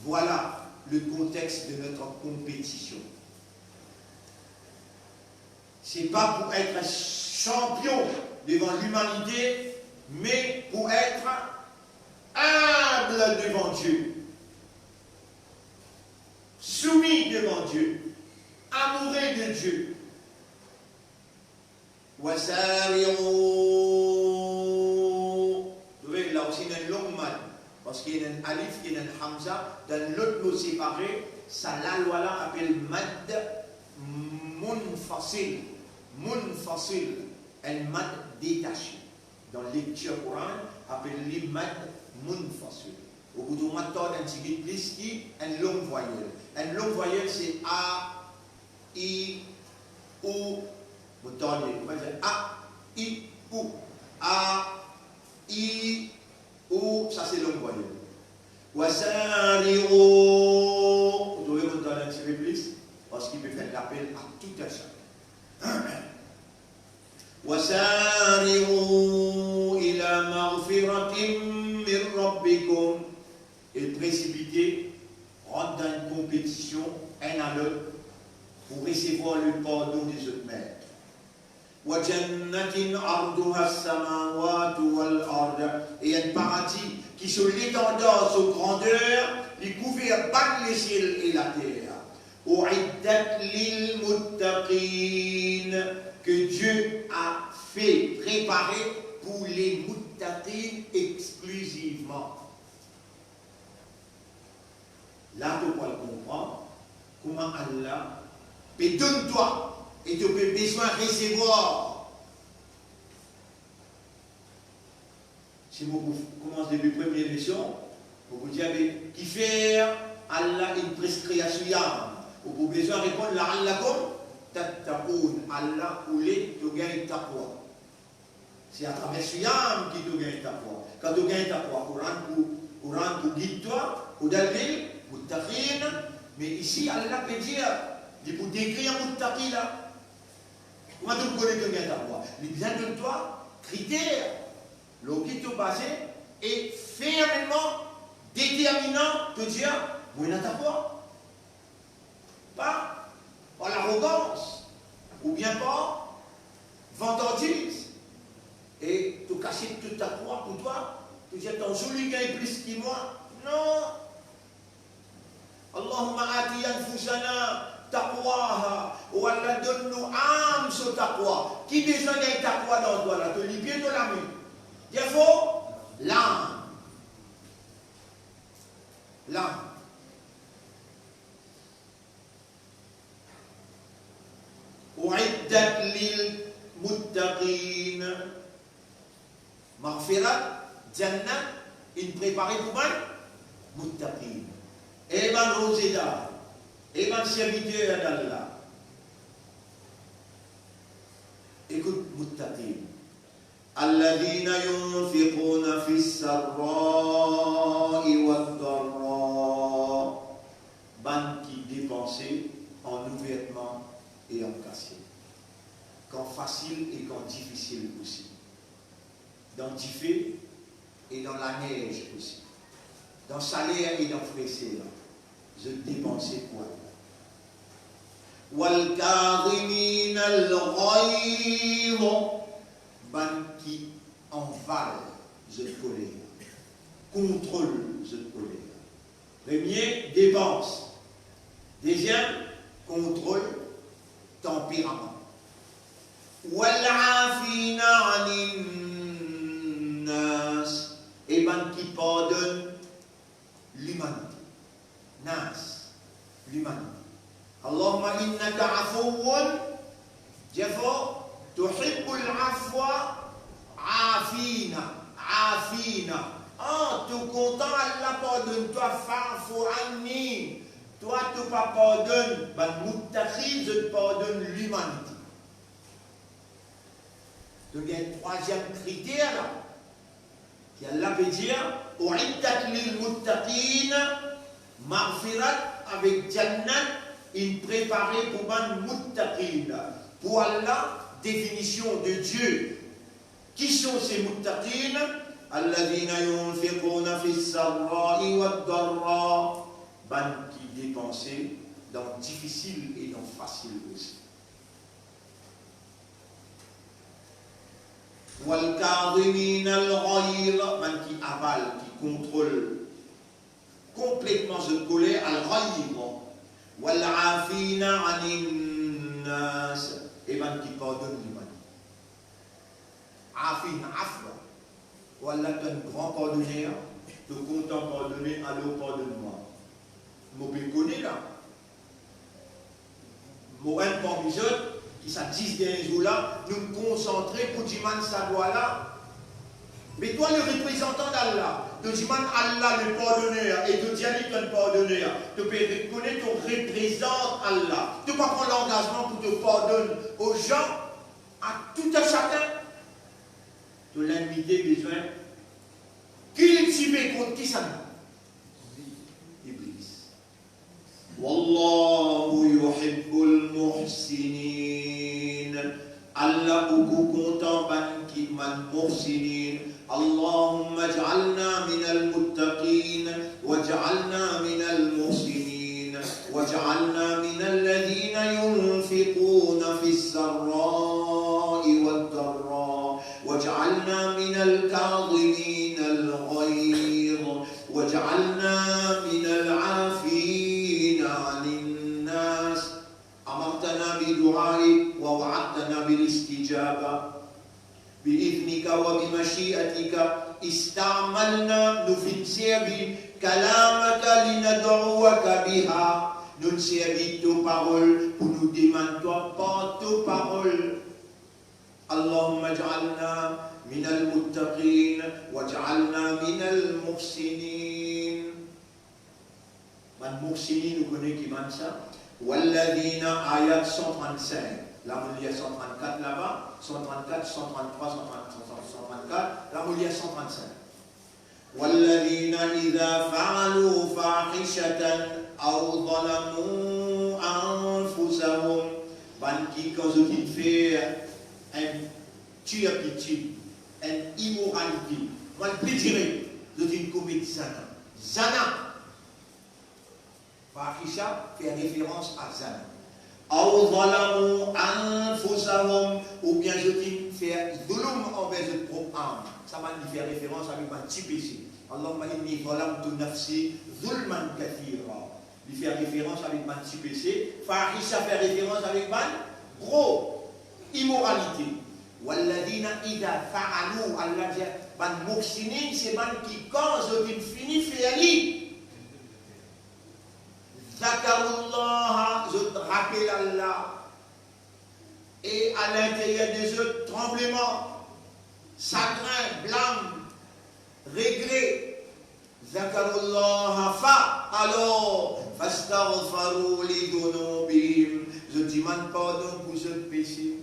voilà le contexte de notre compétition. C'est pas pour être champion devant l'humanité, mais pour être humble devant Dieu, soumis devant Dieu, amoureux de Dieu. Wasari'u. Trouve, la osi ena enn long mad, parski ena enn alif, ena enn hamza, dan lot mo separe, sa lalwa la apel mad munfasil. Munfasil, enn mad detase. Dan lektir Koran, apel li mad munfasil. Ou pou trouv mwa tard enn tigit plis ki enn long vwayel. Enn long vwayel se a, i, Ou, mo tann li, kouma dir, a, i, ou. A, i, ou, sa se long voyel. Wasari'u, ou trouve, mo tann enn tipe plis, parski pe fer lapel a tou enn sakenn. Wasari'u ila maghfiratin min rabbikum. E presipite, rant dan enn konpetision, enn a lot, pou resevwar le pardon de zot met. Wa jannatin arduha as-samawati wal ard, e enn paradi ki so letandar, so grander, li kouver bann lesiel e later. Uiddat lil muttaqin, que Dieu a fait, préparé pour les muttaqin exclusivement. La to pou al konpran kouma Allah pe donn twa e to pe bizin resevwar. Si mo pou koumans depi premie leson, mo pou dir, be, kifer Allah inn preskrir siyam? Ou pou bizin reponn, la'allakum tattaqun, Allah oule to gagn taqwa. Se atraver siyam ki to gagn taqwa. Kan to gagn taqwa, Koran pou, Koran pou gid twa, uiddat lil muttaqin, me isi Allah pe dir, li pou dekrir muttaqi la. Kouma to pou kone to gagn taqwa? Li bizin donn twa kriter lor ki to baze e fermeman, determinan, to dir, mo ena taqwa. Pa par larogans oubien par vantardiz, e to kasiet to taqwa pou twa, to dir, tanzoli gagn plis ki mwa. Non. Allahumma ati anfusana taqwaha. O Allah, donn nou am so taqwa. Ki bizin gagn taqwa dan twa la? To lipie, to lame? Dir fort, lam. Lam. Uiddat lil muttaqin. Maghfirat, jannat, inn prepare pou bann muttaqin. E bann roze dar, e bann serviter d'Allah. Ekout, muttaqin. Alladhina yunfiquna fis sarra'i wad darra. Bann ki depanse an ouvertman e an kasiet. Kan fasil e kan difisil osi. Dan dife e dan lanez osi. Dan saler e dan freser. Zot depanse pou Allah. Wal kadhiminal ghayz, bann ki anval zot koler, kontrol zot koler. Premie, depans. Deziem, kontrol tanperaman. Wal afina anin nas, e bann ki pardonn limanite. Nas, limanite. Allahumma innaka afuwwun, dir fort, tuhibbul afwa, afina, afina. Ah, to kontan Allah pardonn twa, fa'fu anni. Twa, to pa pardonn bann muttaqin, zot pardonn limanite. Donk, ena trwaziem kriter la, ki Allah pe dir, uiddat lil muttaqin, maghfirat avek jannat inn prepare pou bann muttaqin. Pou Allah, definision de Dieu, qui sont ces muttaqin? Alladhina yunfiquna fis sarra'i wad darra, bann ki depanse dan difisil e dan fasil osi. Wal kadhiminal ghayz, bann ki aval, ki kontrol konpletman zot koler, al ghayz. Wal afina anin nas, e bann ki pardonn limanite. Afin, afwa. O Allah, to enn gran pardoner, to kontan pardone, alor pardonn mwa. Mo pe kone la. Mo enn parmi zot, ki sa dis dernie zour la, nou konsantre pou dimann sa dwa la. Me twa, le reprezantan d'Allah, to dimann Allah le pardoner e to dir li to enn pardoner, to pe rekonet to reprezant Allah. To pa pran langazman pou to pardonn o zan, a tou a sakin. To linimite bizin kiltive kont kisannla? Iblis. Wallahu yuhibbul muhsinin. Allah boukou kontan bann ki, bann muhsinin. اللهم اجعلنا من المتقين واجعلنا من المحسنين واجعلنا من الذين ينفقون في السراء والضراء واجعلنا من الكاظمين الغيظ واجعلنا من العافين عن الناس. أمرتنا بدعائك ووعدتنا بالاستجابة. بإذنك وبمشيئتك استعملنا, nou finn servi, كلامك لندعوك بها, nou servi to parol pou nou demann twa par to parol. اللهم اجعلنا من المتقين واجعلنا من المحسنين. Bann muhsinin, nou kone ki bann sa. والذين, ayat san trant-sink. La mo lir san trant-kat laba, san trant-kat, san trant-trwa, san trant, san trant-kat, la mo lir san trant-sink. والذين إذا فعلوا فاحشة أو ظلموا أنفسهم. Bann ki, kan zot inn fer enn turpitude, enn imoralite, mal pli dire, zot inn komet zina. Zina. Fahisha fer referans a zina. أو ظلموا أنفسهم, oubien zot inn fer zulm anver zot prop am. Sa bann li fer referans avek bann ti pese. اللهم إني ظلمت نفسي ظلما كثيرا. Li fer referans avek bann ti pese. Fahisha fer referans avek bann gro imoralite. والذين إذا فعلوا, Allah dir, bann muhsinin se bann ki, kan zot inn fini fer li, ذكروا الله, zot rapel Allah. E a linteryer de zot, tranbleman, sagrin, blam, regre. ذكروا الله ف, alor, فاستغفروا لذنوبهم, zot dimann pardon pou zot pese.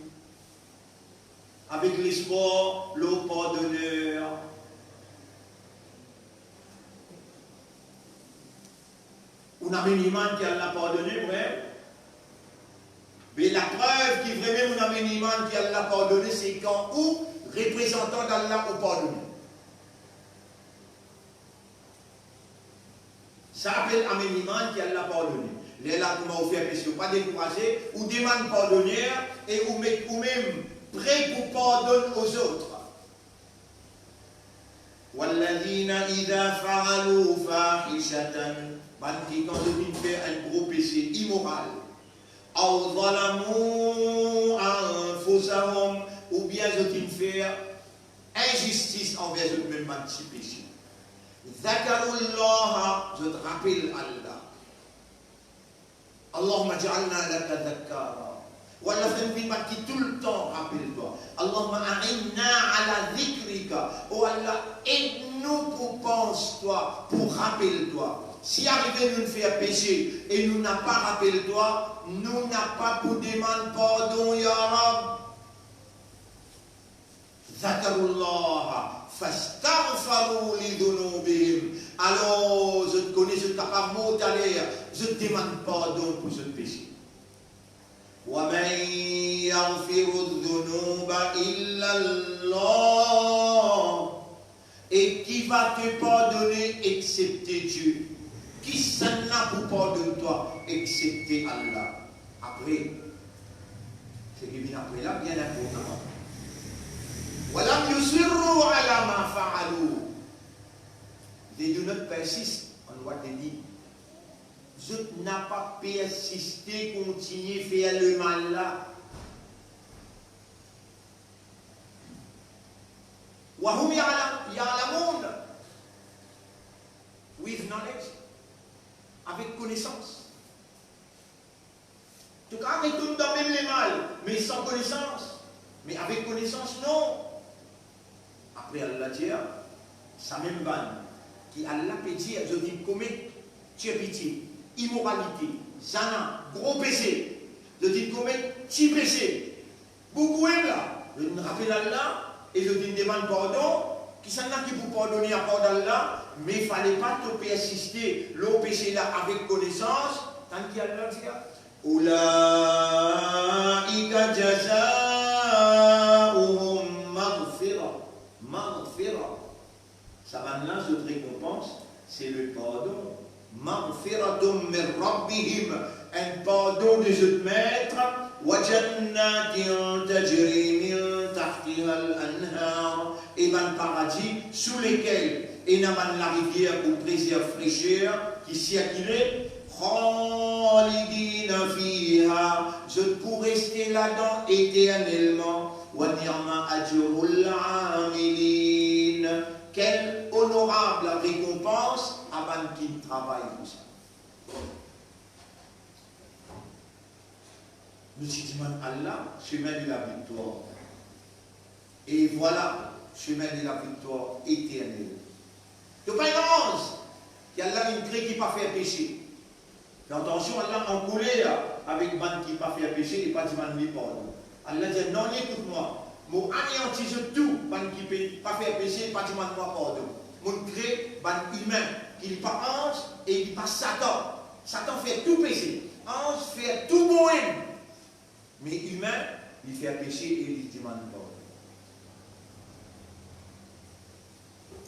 Avek lespwar lor pardoner. Ou ena enn iman ki Allah pardone, vre? Me laprev ki vremem ou ena enn iman ki Allah pardone, se kan ou, reprezantan d'Allah, ou pardone. Sa apel ena enn iman ki Allah pardone. Lerla kouma ou fer pese, ou pa dekouraze, ou demann pardoner e ou met oumem pre pou pardonn ozot. والذين إذا فعلوا فاحشة, bann ki, kan zot inn fer enn gro pese imoral, أو ظلموا أنفسهم, oubien zot inn fer inzistis anver zot mem, bann ti pese, ذكروا الله, zot rapel Allah. اللهم اجعلنا لك ذكارا. O Allah, fer nou vinn bann ki toultan rapel twa. اللهم أعنا على ذكرك. O Allah, ed nou pou pans twa, pou rapel twa. Si arive nou fer pese e nou napa rapel twa, nou napa pou demann pardon, ya Rab. ذكروا الله فاستغفروا لذنوبهم. Alor, zot kone zot kapav mor taler, zot demann pardon pou zot pese. ومن يغفر الذنوب إلا الله. E ki va te pardone exsepte Die? Kisannla pou pardonn twa exsepte Allah? Apre, seki vinn apre la bien inportan. ولم يصروا على ما فعلوا. They do not persist on what they did. Zot napa persiste, kontigne fer lemal la. وهم يعلم-, يعلمون. With knowledge. Avek konesans. To kapav retourn dan mem lemal, me san konesans. Me avek konesans, non. Apre Allah Samem bann ki Allah pe dir zot inn komet tirpiti, imoralite, zina, gro pese, zot inn komet ti pese, boukou mem la, zot inn rapel Allah e zot inn demann pardon, kisannla ki pou pardone apar Allah? Me fale pa to persiste lor pese la avek konesans. Tann ki Allah dir, "Ulaika jazaohum maghfira, maghfira." Sa bann la, zot rekonpans, se le pardon. Maghfiratum min rabbihim, enn pardon de zot met, wa jannatin tajri min tahtiha al-anhar, e bann paradi sou lekel ena bann larivier pou prezerv freser ki sirkile, khalidina fiha, zot pou reste ladan eternelman, wa ni'ma ajrul amilin, kel onorab rekonpans a bann ki travay pou sa. Nou ti dimann Allah, chemin de la victoire. E vwala, chemin de la victoire eternel. To pa enn anz ki Allah inn kre ki pa fer pese. Fer atansion, Allah ankoler avek bann ki pa fer pese e pa dimann li pardon. Allah dir, "Non, ekout mwa, mo aneyanti zot tou, bann ki pe, pa fer pese, pa dimann mwa pardon." Mo'nn kre bann imin ki li pa anz e li pa Satan. Satan fer tou pese, anz fer tou bon. Me imin, li fer pese e li dimann pardon.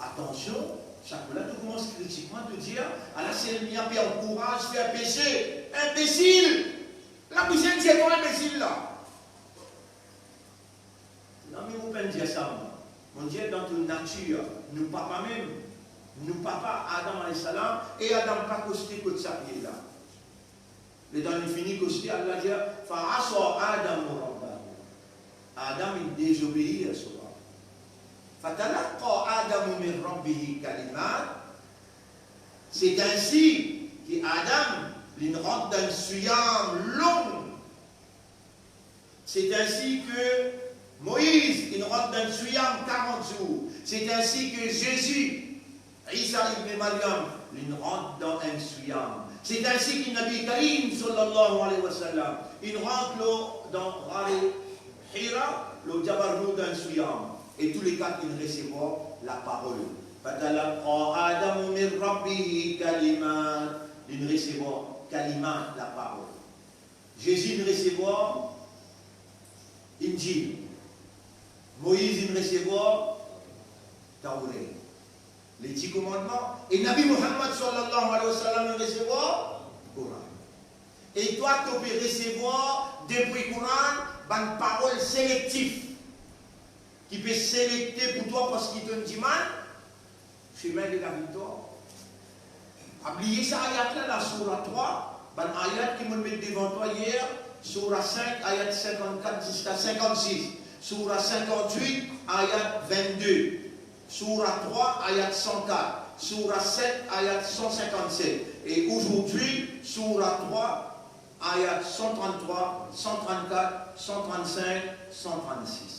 Atansion, sakola to koumans kritik mwa, to dir, "Ala Selmia pe ankouraz fer pese." Inbesil! La bizin dir twa inbesil la. Non, me mo pa'nn dir sa mwa. Mo dir dan to natir, nou papa mem, nou papa Adam alayhis salam, e Adam pa koste kot sa pie la. Letan li fini koste, Allah dir, "Fa asa Adamu rabbahu." Adam inn dezobeir so Rab. "Fatalaqa Adamu min rabbihi kalimat." C'est ainsi ki Adam, li rant dan enn siyam long. C'est ainsi que Moïse, li rant dan enn siyam karant zour. C'est ainsi que Jésus, Isa ibn Maryam, li rant dan enn siyam. C'est ainsi ki Nabi Karim, sallallahu alayhi wa sallam, li rant lor, dan Ghar Hira, lor Jabal Nur dan enn siyam. E tou le kat li resevwar laparol. Fatalaqa Adamu min rabbihi kalimat. Li resevwar kalimat, laparol. Zezi inn resevwar Injil. Moiz inn resevwar Tawret, le Di Komandman. E Nabi Muhammad, sallallahu alayhi wa sallam, inn resevwar Koran. E twa, to pe resevwar depi Koran bann parol selektif ki pe selekte pou twa parski to'nn dimann, chemin de la victoire. Pa bliye sa ayat la, la soura trwa, bann ayat ki mo'nn met devan twa yer, soura sink, ayat sinkant-kat ziska sinkant-sis, soura sinkant-wit, ayat vennde, soura trwa, ayat san-kat, soura set, ayat san sinkant-set, e aujourd'hui, soura trwa, ayat san trant-trwa, san trant-kat, san trant-sink, san trant-sis.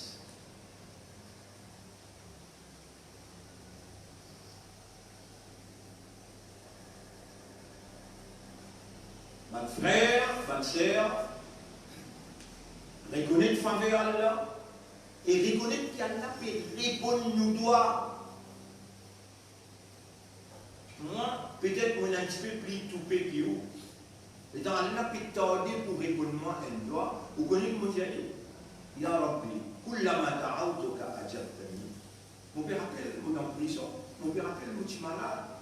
Bann frer, bann ser, rekonet faver Allah e rekonet ki Allah pe reponn nou dwa. Mwa, petet mo ena enn tipe pli toupe ki ou. Letan Allah pe tarde pou reponn mwa enn dwa, ou kone ki mo dir li? Ya Rabbi, kullama da'awtuka ajabtani. Mo pe rapel mo dan prizon, mo pe rapel mo ti malad.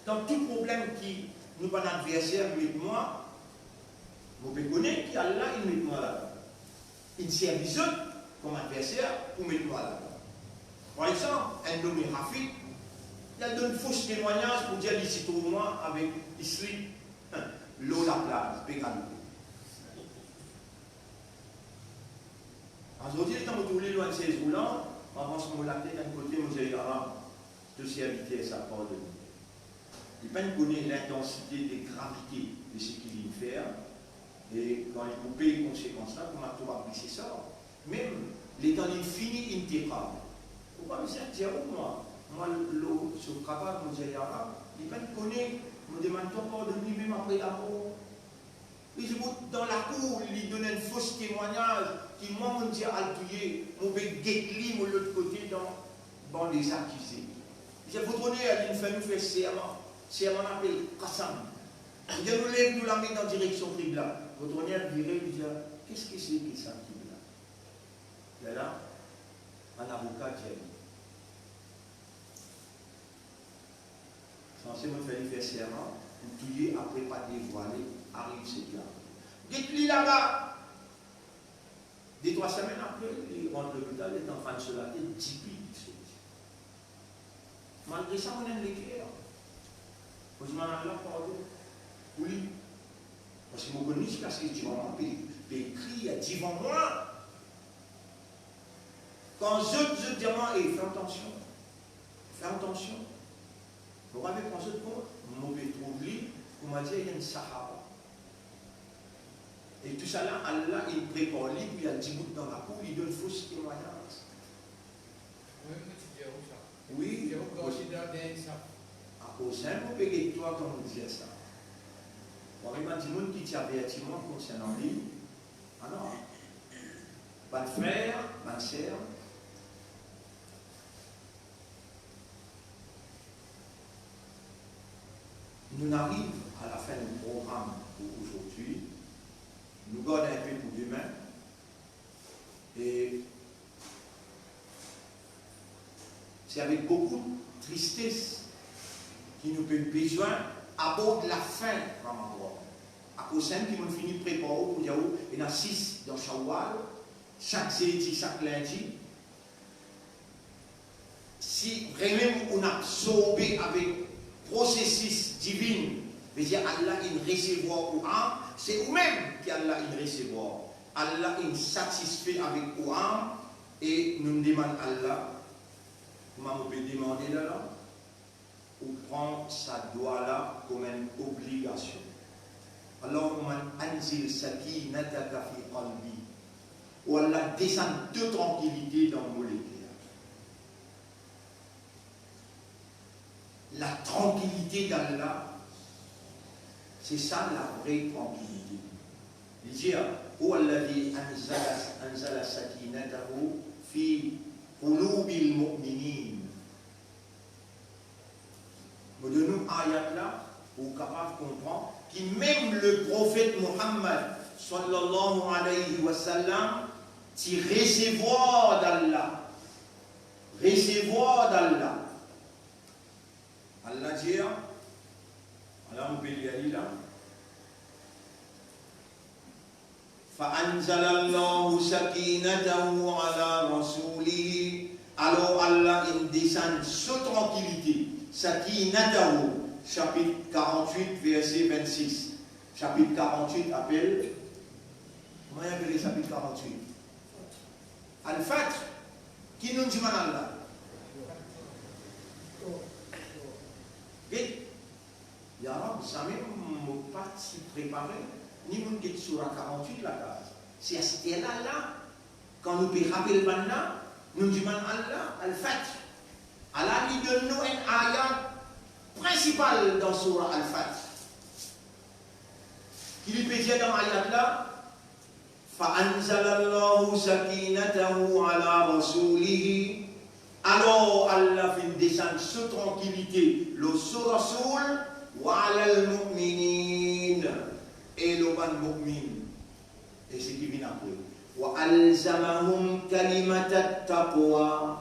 Dan tou problem ki nou bann adverser met mwa, mo pe kone ki Allah inn met mwa ladan. Inn servi zot kom adverser pou met mwa ladan. Par exanp, enn nome Rafik, li al donn fos temwagnaz pou dir li ti trouv mwa avek Isli lor laplaz, pe galoupe. Azordi, letan mo trouv li lor enn sez roulan, mo avans mo latet enn kote, mo dir, "Ya Rab, to serviter sa, pardonn li." Li pa'nn kone lintansite de gravite de seki li'nn fer, e kan li pou pey konsekans la, kouma to ap glis sa. Mem letan li'nn fini intiqam, Kouma misie dir ou mwa, mwa lo so kapav mo dir Yara, li pa'nn kone, mo demann twa pardonn li mem apre lamor. Li ti bout dan lakour, li donn enn fos temwagnaz ki mwa monn dir al touye, mo pe get li mo lot kote dan ban dezakize. Li dir, Votroner, linn fer nou fer serman. Serman apel qasam. Li dir, nou lev nou lame dan direksion kibla. Votroner vire, li dir, Qu'est-ce que c'est que ça, kibla? Lerla bann avoka dir li, sanse monn fer li fer serman pou touye, apre pa devwale, ariv seki ariv. Get li laba. De trwa semenn apre, li rant lopital, li anflann so latet, dipit soti. Malgre sa, monn enn leker. Mo dimann Allah pardon pou li. Parski mo konn li, parski divan mwa pe, pe kriy divan mwa. Kan zot, zot dir mwa, "Ey, fer atansion, fer atansion." Mo pa pe pran zot kont, mo pe trouv li, kouma dir, enn sahaba. E tousala, Allah inn prepar li pou li al dibout dan lakour, li donn fos temwagnaz. Wi, wi. Akoz sa, mo pe get twa kan mo dir sa. Mwa, bann dimoun ki ti averti mwa konsernan li, Alor, bann frer, bann ser, nou ariv a lafin nou program pou azordi. Nou gard inpe pou demin. E Se avek boukou tristes ki nou pe bizin abord lafin Ramadan. Akoz samem ki monn fini prepar ou pou dir ou, ena sis dan Shawwal, sak zedi, sak lindi. Si vremem ou'nn absorbe avek prosesis divin, vedir Allah inn resevwar ou am, se oumem ki Allah inn resevwar. Allah inn satisfe avek ou am, e nou demann Allah, kouma mo pe demande la la, ou pran sa dwa la kouma enn obligasion. Allahumma anzil sakinataka fi qalbi. O Allah, desann to trankilite dan mo leker. La trankilite d'Allah, se sa lavre trankilite. Li dir, "Huwa alladhi anzala, anzala sakinatahu fi qulubil mu'minin." Mo donn ou ayat la pou ou kapav konpran ki mem le profet Muhammad, sallallahu alayhi wa sallam, ti resevwar d'Allah. Resevwar d'Allah. Allah dir, Allah, mo pe lir li la. Fa anzalallahu sakinatahu ala rasulihi. Alor Allah inn desann so trankilite, sakinatahu, sapit karant-wit, verse vennsis. Sapit karant-wit apel, kouma li apele sapit karant-wit? Al-Fath. Ki nou dimann Allah? Get, ya Rab, samem mo pa ti prepare, ni monn get soura karant-wit lakaz. Se aster la la, kan nou pe rapel bann la, nou dimann Allah, Al-Fath. Ala li donn nou enn ayat prinsipal dan soura Al-Fath. Ki li pe dir dan ayat la? Fa anzalallahu sakinatahu ala rasulihi. Alor Allah finn desann so trankilite lor so Rasoul, wa alal mu'minin, e lor bann mu'min. E seki vinn apre, wa alzamahum kalimatat taqwa.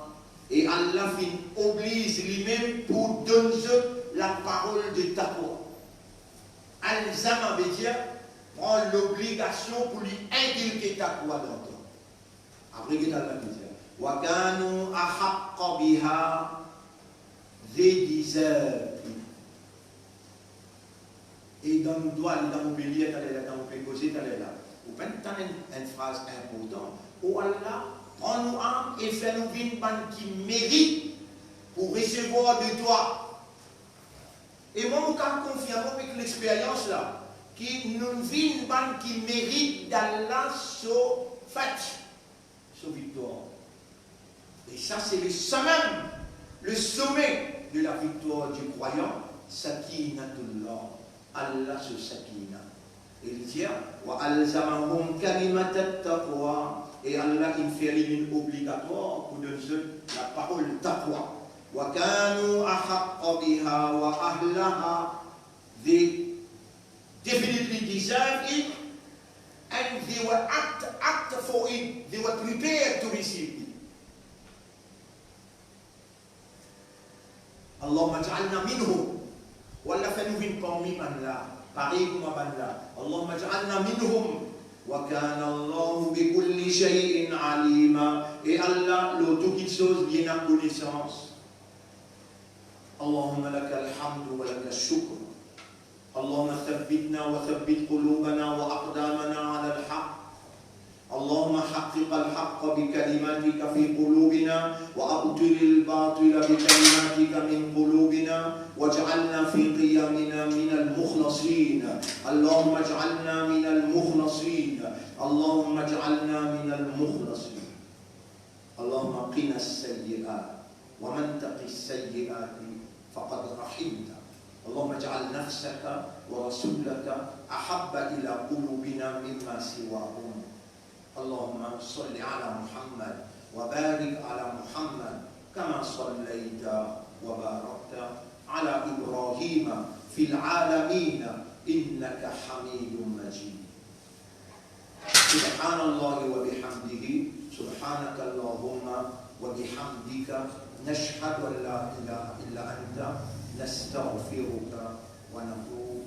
E Allah finn obliz limem pou donn zot laparol de taqwa. Alzama vedir pran lobligasion pou li inkilke taqwa dan twa. Apre get Allah ki dir, wa kanu ahaqqa biha, they deserve it. E dan nou dwa, letan nou pe lir taler la, letan nou pe koze taler la, ou pa'nn tann enn, enn fraz inportan, O Allah, pran nou am e fer nou vinn bann ki merit pou resevwar de twa. E mwa, mo kapav konfirme avek lexperyans la, ki nou vinn bann ki merit d'Allah so fath, so viktwar. Et ça, c'est le summum, le sommet de la victoire du croyant, Sakinatullah, Allah so Sakina. E li dir, wa alzamahum kalimatat taqwa, e Allah inn fer li vinn obligatwar pou donn zot laparol taqwa. Wa kanu ahaqqa biha wa ahlaha, they definitely deserve it, and they were apt, apt for it, they were prepared to receive it. Allahumma ij'alna minhum. O Allah, fer nou vinn parmi bann la, parey kouma bann la. Allahumma ij'alna minhum. Wa kana Allahu bikulli shay'in alima. E Allah, lor tou kiksoz, li ena konesans. Allahumma lakal hamdu wa lakash shukr. اللهم ثبتنا وثبت قلوبنا وأقدامنا على الحق. اللهم حقق الحق بكلماتك في قلوبنا، وأبطل الباطل بكلماتك من قلوبنا، واجعلنا في قيامنا من المخلصين. اللهم اجعلنا من المخلصين. اللهم اجعلنا من المخلصين. اللهم قنا السيئات، ومن تق السيئات فقد رحمته. اللهم اجعل نفسك ورسولك أحب إلى قلوبنا مما سواهم. اللهم صل على محمد وبارك على محمد كما صليت وباركت على إبراهيم في العالمين إنك حميد مجيد. سبحان الله وبحمده، سبحانك اللهم وبحمدك، نشهد أن لا إله إلا أنت، نستغفرك ونتوب